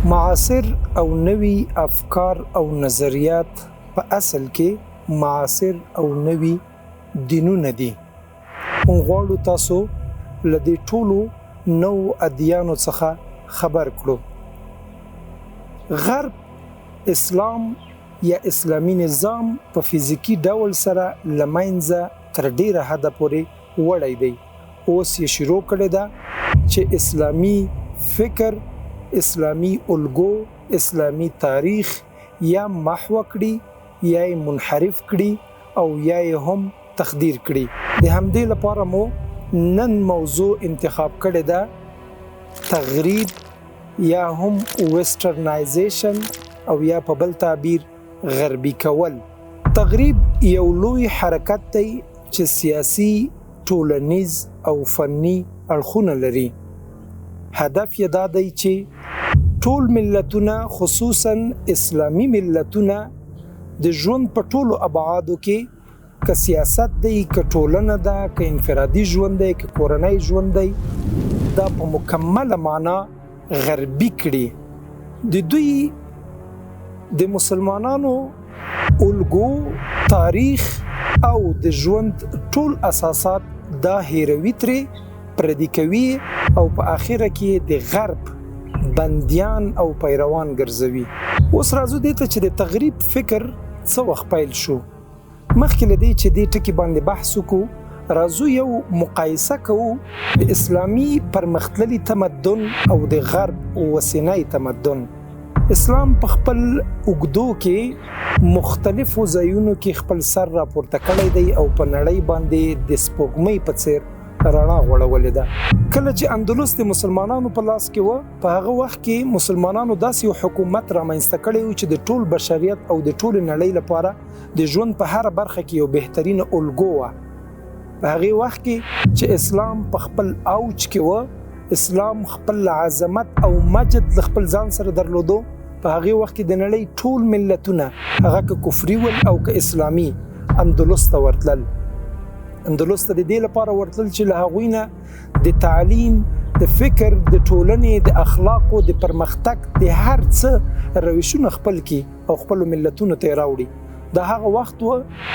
معاصر او نوي افکار او نظریات په اصل کې معاصر او نوي دینونه دي. موږ غواړو تاسو له دې ټولو نوو ادیانو څخه خبر کړو. غرب اسلام یا اسلامي نظام په فزیکي ډول سره له منځه تر ډېره حده پورې وړی دی. اوس یې شروع کړې ده چې اسلامي فکر، اسلامي الګو، اسلامي تاریخ یا محوه کړي، یا یې منحرف کړي او یا یې هم تخدیر کړي. د همدې لپاره مو نن موضوع انتخاب کړې ده، تغریب یا هم ویسټرنایزیشن او یا په بل تعبیر غربي کول. تغریب یو لوی حرکت دی چې سیاسي، ټولنیز او فني اړخونه لري. هدف یې دا دی چې ټول ملتونه خصوصاً اسلامي ملتونه د ژوند په ټولو ابعادو کې که سیاست دی، که ټولنه ده، که انفرادي ژوند دی، که کورنی ژوند دی، دا په مکمله معنا غربي کړي. د دوی د مسلمانانو الګو، تاریخ او د ژوند ټول اساسات دا هیروي ترې، پردي کوي او په اخره کې د غرب بندیان او پیروان ګرځوي. اوس راځو دې ته چې د تغریب فکر څه وخت پیل شو؟ مخکې له دې چې دې ټکي باندې بحث وکړو، راځو یو مقایسه کوو د اسلامي پرمختللي تمدن او د غرب اوسنی تمدن. اسلام په خپل اوږدو کې مختلفو ځایونو کې خپل سر راپورته کړی دی او په نړۍ باندې د سپوږمۍ په څیر رڼا غوړولې ده. کله چې اندلس د مسلمانانو په لاس کې و، په هغه وخت کې مسلمانانو داسې یو حکومت رامنځته کړی و چې د ټول بشریت او د ټولې نړۍ لپاره د ژوند په هره برخه کې یو بهترینه الګو وه. په هغې وخت کې چې اسلام په خپل اوج کې و، اسلام خپل عظمت او مجد له خپل ځان سره درلودو، په هغې وخت کې د نړۍ ټول ملتونه هغه که کفري ول او که اسلامي اندلس ته ورتلل. اندلس ته د دې لپاره ورتلل چې له هغوی نه د تعلیم، د فکر، د ټولنې، د اخلاقو، د پرمختګ، د هر څه روشونه خپل کړي او خپلو ملتونو ته یې راوړي. دا هغه وخت و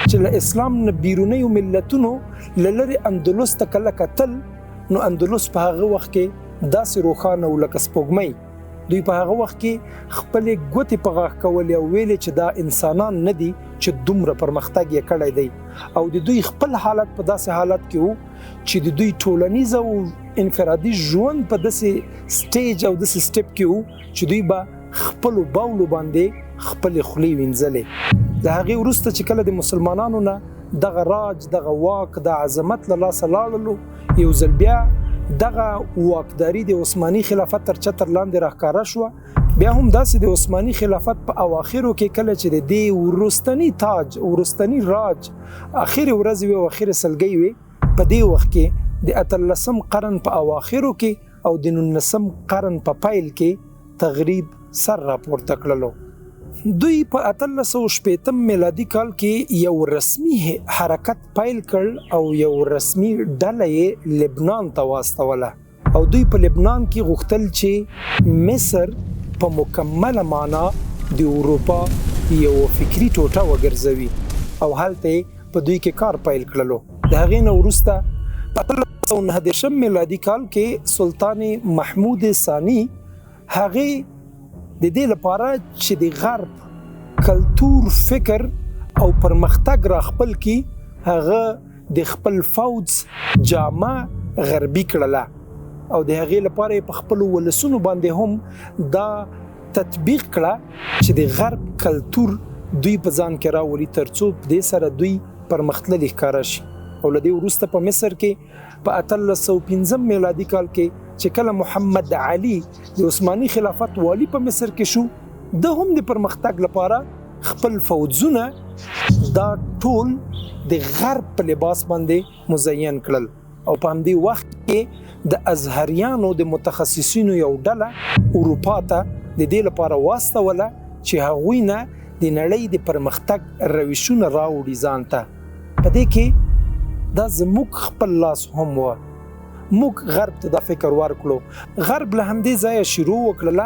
چې له اسلام نه بیرونیو ملتونو له لرې اندلس ته کله کتل، نو اندلس په هغه وخت کې داسې روښانه و لکه سپوږمۍ. دوی په هغه وخت کې خپلې ګوتې په غاښ کولې او ویلې چې دا انسانان نه دي چې دومره پرمختګ یې کړی دی، او د دوی خپل حالت په داسې حالت کې و چې د دوی ټولنیز او انفرادي ژوند په داسې سټیج او داسې سټپ کې و چې دوی به خپلو بولو باندې خپلې خولې وینځلې. له هغې وروسته چې کله د مسلمانانو نه دغه راج، دغه واک، دا عظمت له لاسه لاړلو، یو ځل بیا دغه واکداري د عثماني خلافت تر چتر لاندې راښکاره شوه. بیا هم داسې د عثماني خلافت په اواخرو کې کله چې د دې وروستني تاج، وروستني راج اخرې ورځې وې او اخرې سلګۍ وې، په دې وخت کې د اتلسم قرن په اواخرو کې او د نولسم قرن په پیل کې تغریب سر راپورته کړلو. دوی په 1860 میلادي کال کې یو رسمي حرکت پیل کړ او یو رسمي ډله یې لبنان ته واستوله، او دوی په لبنان کې غوښتل چې مصر په مکمله معنا د اروپا یو فکري ټوټه وګرځوي، او هلته یې په دوی کې کار پیل کړلو. د هغې نه وروسته په 1839 میلادي کال کې سلطان محمود ثاني هغې د دې لپاره چې د غرب کلتور، فکر او پرمختګ را خپل کړي، هغه د خپل فوځ جامه غربي کړله، او د هغې لپاره یې په خپلو ولسونو باندې هم دا تطبیق کړه چې د غرب کلتور دوی په ځان کې راولي، ترڅو په دې سره دوی پرمختللي ښکاره شي. او له دې وروسته په مصر کې په 1805 میلادي کال کې چې کله محمد علي د عثماني خلافت والي په مصر کې شو، ده هم د پرمختګ لپاره خپل فوځونه دا ټول د غرب په لباس باندې مزین کړل، او په همدې وخت کې د ازهریانو د متخصصینو یو ډله اروپا ته د دې لپاره واستوله چې هغوی نه د نړۍ د پرمختګ روشونه راوړي ځان ته. په دې کې دا زموږ خپل لاس هم و، موږ غرب ته دا فکر ورکړو. غرب له همدې ځایه شروع وکړله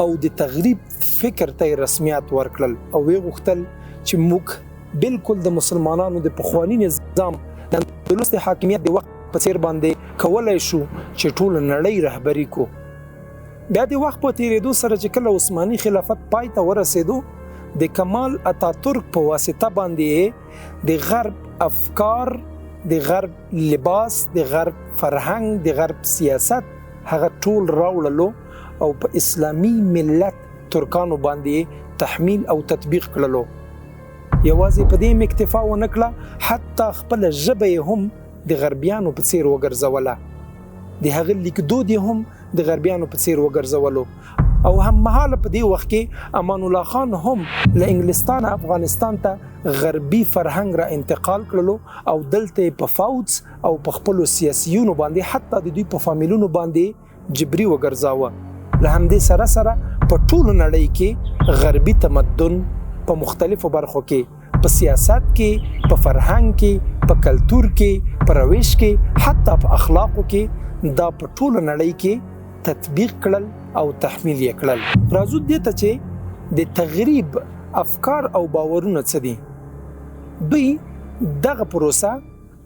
او د تغریب فکر ته رسمیت ورکړل او ویې غوښتل چې موږ بالکل د مسلمانانو د پخواني نظام د اندلس د حاکمیت د وخت په څیر باندې کولای شو چې ټوله نړۍ رهبري کو. بیا د وخت په تیریدو سره چې کله عثماني خلافت پای ته ورسېدو، د کمال اتاترک په واسطه باندې د غرب افکار، د غرب لباس، د غرب فرهنګ، د غرب سیاست هغه ټول راوړلو او په اسلامي ملت ترکانو باندې تحمیل او تطبیق کړلو. یوازې په دې هم اکتفا ونه کړه، حتی خپله ژبه یې هم د غربیانو په څیر وګرځوله، د هغه لیکدود یې هم د غربیانو په څیر وګرځولو او هممهاله په دې وخت کې امان الله خان هم له انګلستانه افغانستان ته غربي فرهنګ را انتقال کړلو او دلته یې په فوځ او په خپلو سیاسیونو باندې حتی د دوی په فامیلونو باندې جبري وګرځاوه. له همدې سره سره په ټوله نړۍ کې غربي تمدن په مختلفو برخو کې، په سیاست کې، په فرهنګ کې، په کلتور کې، په روش کې، حتی په اخلاقو کې دا په ټوله نړۍ کې تطبیق کړل او تحمیل یې کړل. راځو دې ته چې د تغریب افکار او باورونه څه دي؟ دوی دغه پروسه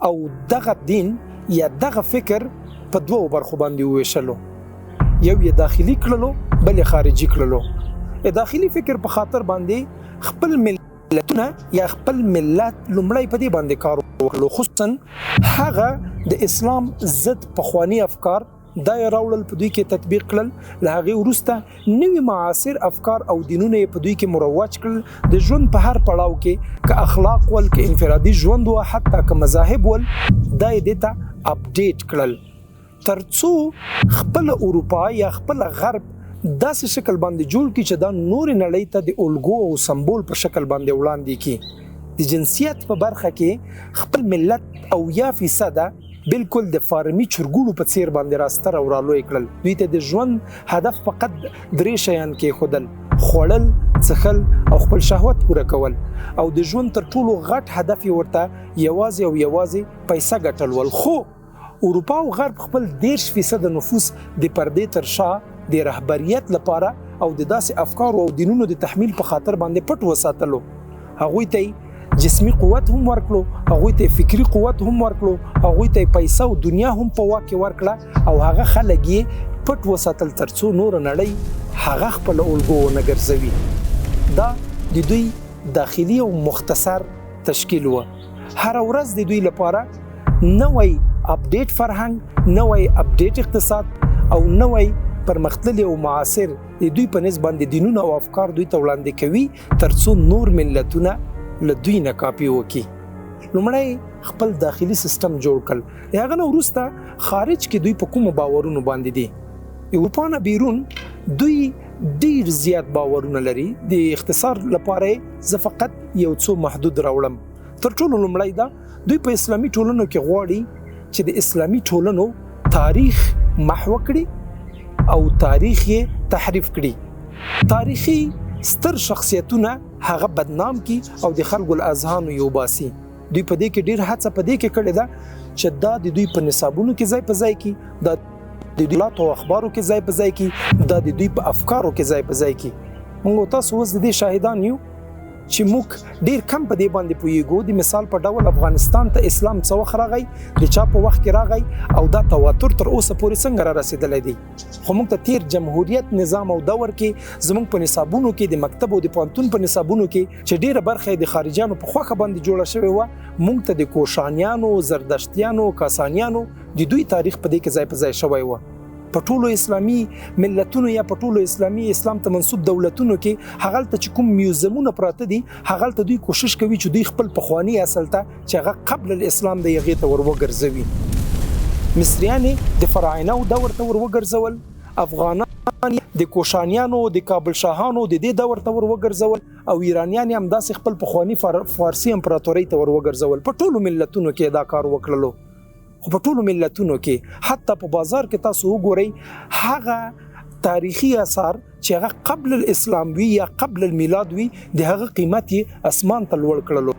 او دغه دین یا دغه فکر په دوو برخو باندې وویشلو، یو یې داخلي کړلو، بل یې خارجي کړلو. د داخلي فکر په خاطر باندې خپل ملتونه یا خپل ملت لومړی په دې باندې کار وکړلو، خصوصا هغه د اسلام ضد پخواني افکار دا یې راوړل، په دوی کې تطبیق کړل. له هغې وروسته نوي معاصر افکار او دینونه یې په دوی کې مروج کړل. د ژوند په هر پړاو کې، که اخلاق ول، که انفرادي ژوند و، حتی که مذاهب ول، دا یې دې ته اپډیټ کړل ترڅو خپله اروپا یا خپله غرب داسې شکل باندې جوړ کړي چې دا نورې نړۍ ته د الګو او سمبول په شکل باندې وړاندې کړي. د جنسیت په برخه کې خپل ملت 70% بالکل د فارمي چرګوړو په څیر باندې راستر او رالوی کړل. دوی ته د ژوند هدف فقط درې شیان کېښودل، خوړل، څښل او خپل شهوت پوره کول، او د ژوند تر ټولو غټ هدف یې ورته یوازې او یوازې پیسه ګټل ول. خو اروپا او غرب خپل 30% نفوس د پردې تر شا د رهبریت لپاره او د داسې افکارو او دینونو د تحمیل په خاطر باندې پټ وساتلو. هغوی ته جسمي قوت هم ورکړو، هغوی ته فکري قوت هم ورکړو، هغوی ته پیسه او دنیا هم په واک کې ورکړه او هغه خلک یې پټ وساتل ترڅو نوره نړۍ هغه خپله الګو ونه ګرځوي. دا د دوی داخلي او مختصر تشکیل و. هره ورځ د دوی لپاره نوی اپډیټ فرهنګ، نوی اپډیټ اقتصاد او نوی پرمختللی او معاصر د دوی په نسبت باندې دینونه او افکار دوی ته وړاندې کوي ترڅو نور ملتونه له دوی نه کاپي وکړي. لومړی خپل داخلي سیستم جوړ کړ، د هغه نه وروسته خارج کې دوی په کومو باورونو باندې دي. د اروپا نه بیرون دوی ډیر زیات باورونه لري. د اختصار لپاره زه فقط یو څو محدود راوړم. تر ټولو لومړی دا دوی په اسلامي ټولنو کې غواړي چې د اسلامي ټولنو تاریخ محو کړي او تاریخ یې تحریف کړي، تاریخي ستر شخصیتونه هغه بدنام کی او د خلکو له اذهانو یې وباسي. دوی په دې کې ډیر هڅه په دې کې کړې ده چې دا د دوی په نصابونو کې ځای په ځای کی، دا د دوی او اخبارو کې ځای په ځای کی، دا د دوی په افکارو کې ځای په ځای کی. موږ تاسو اوس د دې شاهدان یو چې موږ ډیر کم په دې باندې پوهیږو. د مثال په ډول افغانستان ته اسلام څه وخت راغی، د چا په وخت کې راغی او دا تواتر تر اوسه پورې څنګه را رسېدلی دی. خو موږ ته تیر جمهوریت نظام او دور کې زموږ په نصابونو کې، د مکتب او د پوهنتون په نصابونو کې چې ډیره برخه د خارجیانو په خوښه باندې جوړه شوې وه، موږ ته د کوشانیانو، زردشتیانو، کاسانیانو د دوی تاریخ په دې کې ځای په ځای شوی و. په ټولو اسلامي ملتونو یا په ټولو اسلامي اسلام ته منسوب دولتونو کې هغلته چې کوم میوزمونه پراته دي، هغلته دوی کوشش کوي چې دوی خپل پخواني اصل ته چې هغه قبل الاسلام دی هغې ته ور وګرځوي. مصریان یې د فراعنه دور ته ور وګرځول، افغانان یې د کوشانیانو، د کابل شاهانو د دې دور ته ور وګرځول او ایرانیان یې همداسې خپل پخواني فارسي امپراتورۍ ته ور وګرځول. په ټولو ملتونو کې دا کار وکړلو. خو په ټولو ملتونو کې حتی په بازار کې تاسو وګورئ هغه تاریخي اثار چې هغه قبل الاسلام وي یا قبل المیلاد وي، د هغه قیمت یې اسمان ته لوړ کړلو،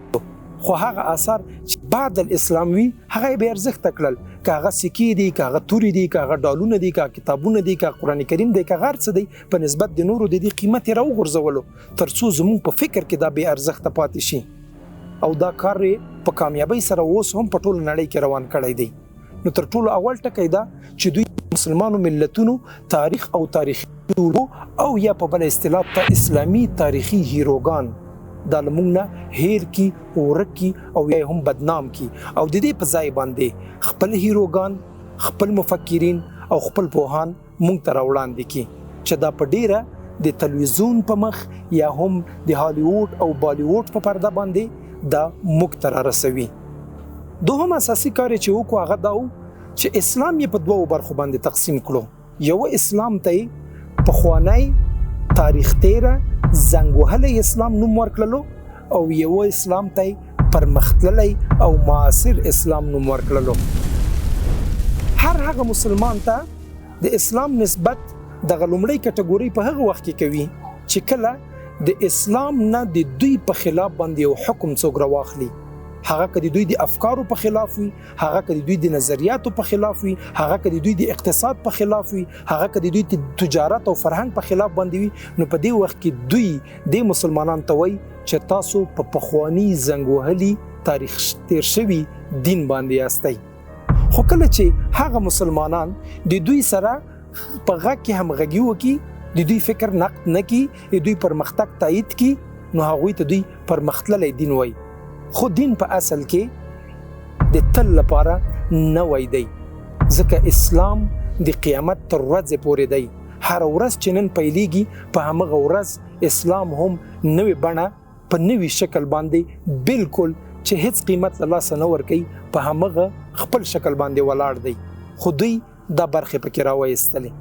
خو هغه اثار چې بعد الاسلام وي هغه یې بې ارزښته کړل، که هغه سکې دي، که هغه تورې دي، که هغه ډالونه دي، که هغه کتابونه دي، که هغه قرآن کریم دی، که هغه هر څه دی، په نسبت د نورو د دې قیمت یې راوغورځولو تر څو زموږ په فکر کې دا بې ارزښته پاتې شي. او دا کار یې په کامیابۍ سره اوس هم په ټوله نړۍ کې روان کړی دی. نو تر ټولو اول ټکی دا چې دوی مسلمانو ملتونو تاریخ او تاریخي او یا په بله اصطلاح ته اسلامي تاریخي هیروګان دا له موږ نه هیر کی، ورک کی او یا هم بدنام کی، او د دې په ځای باندې خپل هیروګان، خپل مفکرین او خپل پوهان موږ ته راوړاندې کی، چې دا په ډیره د تلویزیون په مخ یا هم د هالیوډ او بالیوډ په پرده باندې دا موږ ته را رسوي. دوهم اساسي کار چې وکړو هغه دا و چې اسلام یې په دوو برخو باندې تقسیم کړو. یو اسلام ته یې پخوانی تاریخ تیره زنګ وهلی اسلام نوم ورکړلو، او یو اسلام ته یې پرمختللی او معاصر اسلام نوم ورکړلو. هر هغه مسلمان ته د اسلام نسبت دغه لومړۍ کټګورۍ په هغه وخت کې کوي چې کله د اسلام نه د دوی په خلاف باندې یو حکم څوک راواخلي، هغه که د دوی د افکارو په خلاف وي، هغه که د دوی د نظریاتو په خلاف وي، هغه که د دوی د اقتصاد په خلاف وي، هغه که د دوی د تجارت او فرهنګ په خلاف باندې وي، نو په دې وخت کې دوی دې مسلمانان ته وایي چې تاسو په پخواني زنګ وهلي تاریخ تیر شوي دین باندې یاستئ. خو کله چې هغه مسلمانان د دوی سره په غږ کې همغږي وکړي، د دوی فکر نقد نه کړي، د دوی پرمختګ تایید کړي، نو هغوی ته دوی پرمختللی دین وایي. خو دین په اصل کې د تل لپاره نوی دی، ځکه اسلام د قیامت تر ورځې پورې دی. هره ورځ چې نن پیلیږي په همغه ورځ اسلام هم نوې بڼه په نوي شکل باندې بالکل چې هیڅ قیمت له لاسه نه ورکوي په همغه خپل شکل باندې ولاړ دی. خو دوی دا برخې پکې راوایستلې.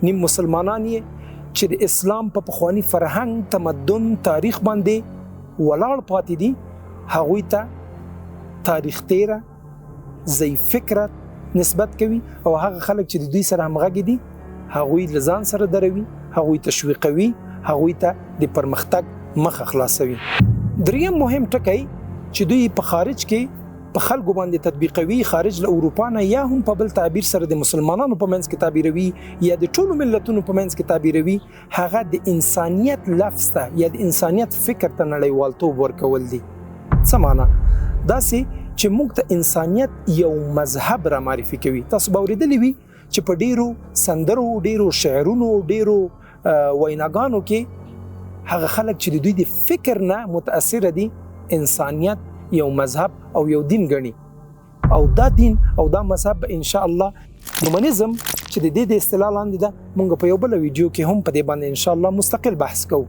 نیم مسلمانان یې چې د اسلام په پخواني فرهنګ، تمدن، تاریخ باندې ولاړ پاتې دي، هغوی ته تاریخ تیره، ضعیف فکره نسبت کوي، او هغه خلک چې د دوی سره همغږي دي هغوی له ځان سره دروي، هغوی تشویقوي، هغوی ته د پرمختګ مخه خلاصوي. دریم مهم ټکی چې دوی په خارج کې په خلکو باندې تطبیقوي، خارج له اروپا نه یا هم په بل تعبیر سره د مسلمانانو په منځ کې تعبیروي یا د ټولو ملتونو په منځ کې تعبیروي، هغه د انسانیت لفظ ته یا د انسانیت فکر ته نړیوالتوب ورکول دي. څه معنا؟ داسې چې موږ ته انسانیت یو مذهب را معرفي کوي. تاسو به اورېدلي وي چې په ډیرو سندرو، ډیرو شعرونو، ډیرو ویناګانو کې هغه خلک چې د دوی د فکر نه متاثر دي انسانیت یو مذهب او یو دین ګڼي، او دا دین او دا مذهب ان شاء الله هیومنزم چې د دې د اصطلاح لاندې ده، مونږ په یو بل ویډیو کې هم په دې باندې ان شاء الله مستقل بحث کوو.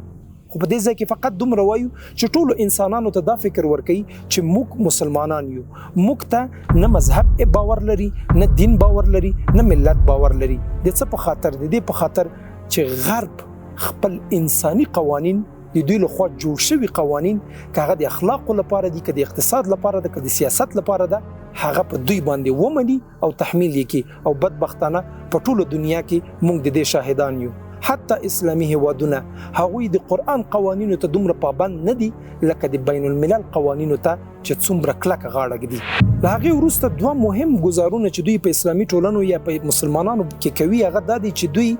خو په دې ځای کې فقط دومره وایو چې ټولو انسانانو ته دا فکر ورکوي چې موږ مسلمانان یو، موږ ته نه مذهب باور لري، نه دین باور لري، نه ملت باور لري. د څه په خاطر؟ د دې په خاطر چې غرب خپل انساني قوانین، د دوی لخوا جوړ شوي قوانین، که هغه د اخلاقو لپاره دي، که د اقتصاد لپاره ده، که د سیاست لپاره ده، هغه په دوی باندې ومني او تحمیل یې کړي. او بدبختانه په ټوله دنیا کې موږ د دې شاهدان یو. حتی اسلامي هیوادونه هغوی د قرآن قوانینو ته دومره پابند نه دي لکه د بین الملل قوانینو ته چې څومره کلکه غاړه ږدي. له هغې وروسته دوه مهم ګزارونه چې دوی په اسلامي ټولنو یا په مسلمانانو کې کوي هغه دا دي چې دوی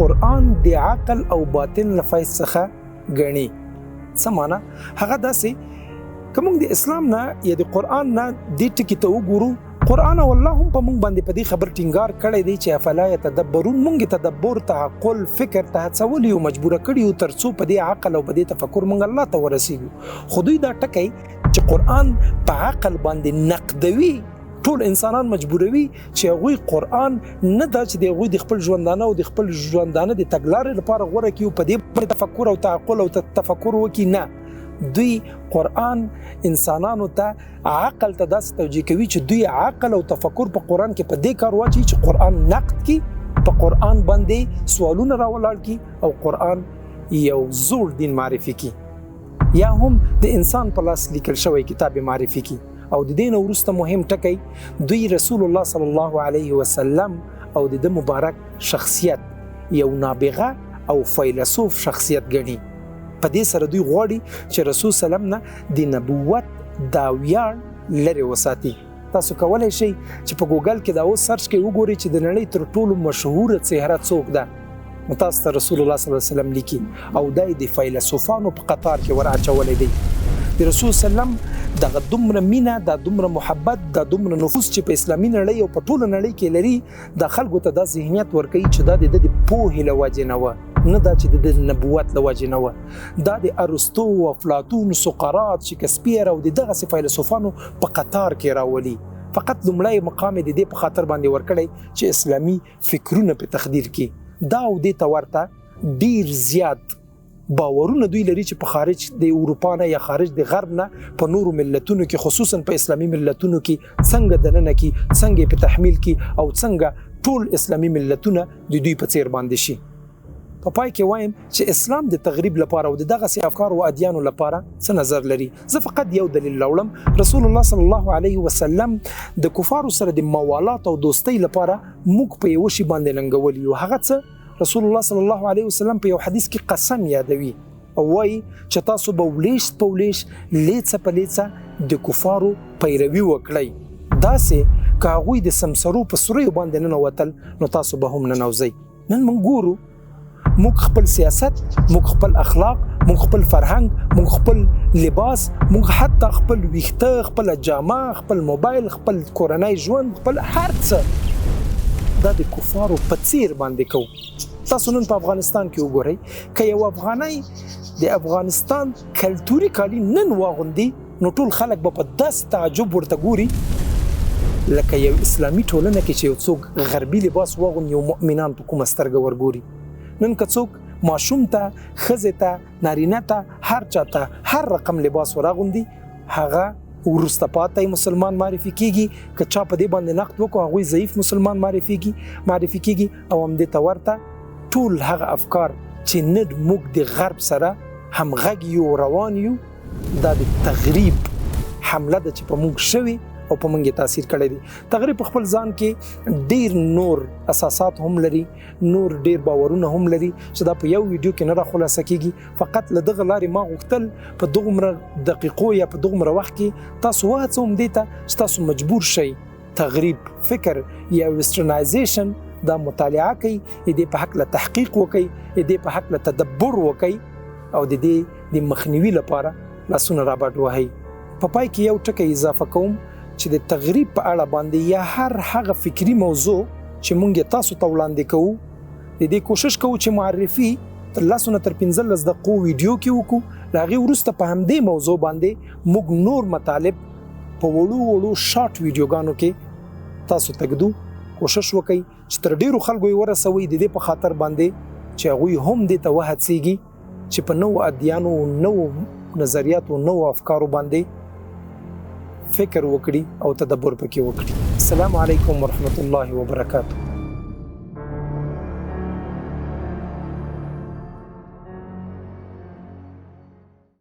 قرآن د عقل او باطن له فیض څخه ګڼي. څه معنا؟ هغه داسې که موږ د اسلام نه یا د قرآن نه دې ټکي ته وګورو، قرآن او الله هم په موږ باندې په دې خبر ټینګار کړی دی چې افلا یتدبرون، موږ تدبر، تعقل، فکر ته هڅولي او مجبوره کړي یو ترڅو په دې عقل او په دې تفکر موږ الله ته ورسیږو. خو دوی دا ټکی چې قرآن په عقل باندې نقدوي، ټول انسانان مجبوروي چې هغوی قرآن نه دا چې د هغوی د خپل ژوندانه او د خپل ژوندانه د تګلارې لپاره غوره کړي او په دې باندې تفکر او تعقل او تفکر وکړي، نه، دوی قرآن انسانانو ته عقل ته داسې توجیه کوي چې دوی عقل او تفکر په قرآن کې په دې کار واچوي چې قرآن نقد کړي، په قرآن باندې سوالونه راولاړ کړي او قرآن یو زوړ دین معرفي کړي، یا هم د انسان په لاس لیکل شوی کتاب معرفي کړي. او د دې نه وروسته مهم ټکی، دوی رسول الله صلی الله علیه وسلم او د ده مبارک شخصیت یو نابغه او فیلسوف شخصیت ګڼي. په دې سره دوی غواړي چې رسول سلام نه د نبوت دا ویاړ لرې وساتي. تاسو کولای شئ چې په ګوګل کې دا اوس سرچ کړئ، وګورئ چې د نړۍ تر ټولو مشهوره څهره څوک ده، نو تاسو ته رسول الله صلی الله علیه وسلم لیکي او دا یې د فیلسوفانو په قطار کې ور اچولی دی. د رسول سلم دغه دومره مینه، دا دومره محبت، دا دومره نفوذ چې په اسلامي نړۍ او په ټوله نړۍ کې لري، دا خلکو ته دا ذهنیت ورکوي چې دا د ده د پوهې له وجې نه وه، نه دا چې د ده د نبوت له وجې نه وه. دا د ارسطو، افلاطون، سقراط، شکسپیر او د دغسې فیلسوفانو په قطار کې راولي. فقط لومړی مقام یې د دې په خاطر باندې ورکړی چې اسلامي فکرونه په تخدیر کې. دا او دې ته ورته ډیر زیات باورونه دوی لري چې په خارج د اروپا نه یا خارج د غرب نه په نورو ملتونو کې، خصوصا په اسلامي ملتونو کې څنګه دننه کې، څنګه په تحمیل کې او څنګه ټول اسلامي ملتونه د دوی په څیر باندې شي. په پای کې وایم چې اسلام د تغریب لپاره او د دغسې افکارو او ادیانو لپاره څه نظر لري. زه فقط یو دلیل راوړم. رسول الله صلی الله علیه وسلم د کفارو سره د موالات او دوستۍ لپاره موږ په یو شي باندې ننګولي یو. هغه څه؟ رسول الله صلی الله علیه وسلم په یو حدیث کې قسم یادوي او وایي چې تاسو به ولیش په ولیش، لیڅه په لیڅه د کفارو پیروي وکړئ، داسې که هغوی د سمسرو په سوریو باندې ننوتل نو تاسو به هم ننوځئ. نن موږ ګورو، موږ خپل سیاست، موږ خپل اخلاق، موږ خپل فرهنګ، موږ خپل لباس، موږ حتی خپل ویښته، خپل جامه، خپل موبایل، خپل کورنۍ ژوند، خپل هر څه دا د کفارو په څیر باندې کوو. تاسو نن په افغانستان کې وګورئ، که یو افغاني د افغانستان کلتوري کالي نن واغوندي نو ټول خلک به په داسې تعجب ورته ګوري لکه یو اسلامي ټولنه کې چې یو څوک غربي لباس واغوندي او مؤمنان په کومه سترګه ورګوري. نن که څوک ماشوم ته، ښځې ته، نارینه ته، هر چا ته هر رقم لباس وراغوندي، هغه وروسته پاتې مسلمان معرفي کیږي. که چا په دې باندې نقد وکړو، هغوی ضعیف مسلمان معرفي کیږي. او همدې ته ورته ټول هغه افکار چې نن موږ د غرب سره همغږي یو، روان یو، دا د تغریب حمله ده چې په موږ شوې او په موږ یې تاثیر کړی دی. تغریب په خپل ځان کې ډیر نور اساسات هم لري، نور ډیر باورونه هم لري چې دا په یو ویډیو کې نه را خلاصه کیږي. فقط له دغه لارې ما غوښتل په دغومره دقیقو یا په دغومره وخت کې تاسو وهڅوم دې ته چې تاسو مجبور شئ تغریب فکر یا ویسټرنایزیشن دا مطالعه کوي، د دې په هکله تحقیق وکړي، د دې په هکله تدبر وکړي او د دې د مخنیوي لپاره لاسونه رابډ وهي. په پای کې یو ټکی اضافه کوم چې د تغریب په اړه باندې یا هر هغه فکري موضوع چې مونږ یې تاسو ته وړاندې کوو، د دې کوشش کوو چې معرفي تر 10 نه تر 15 دقیقو ویډیو کې وکړو. له هغې وروسته په همدې موضوع باندې موږ نور مطالب په وړو وړو شارټ ویډیوګانو کې تاسو ته ږدو. کوشش وکړئ چې تر ډیرو خلکو یې ورسوئ، د دې په خاطر باندې چې هغوی هم دې ته وهڅیږي چې په نوو ادیانو، نوو نظریاتو، نوو افکارو باندې فکر وکړي او تدبر پکې وکړي. السلام علیکم ورحمت الله وبرکاته.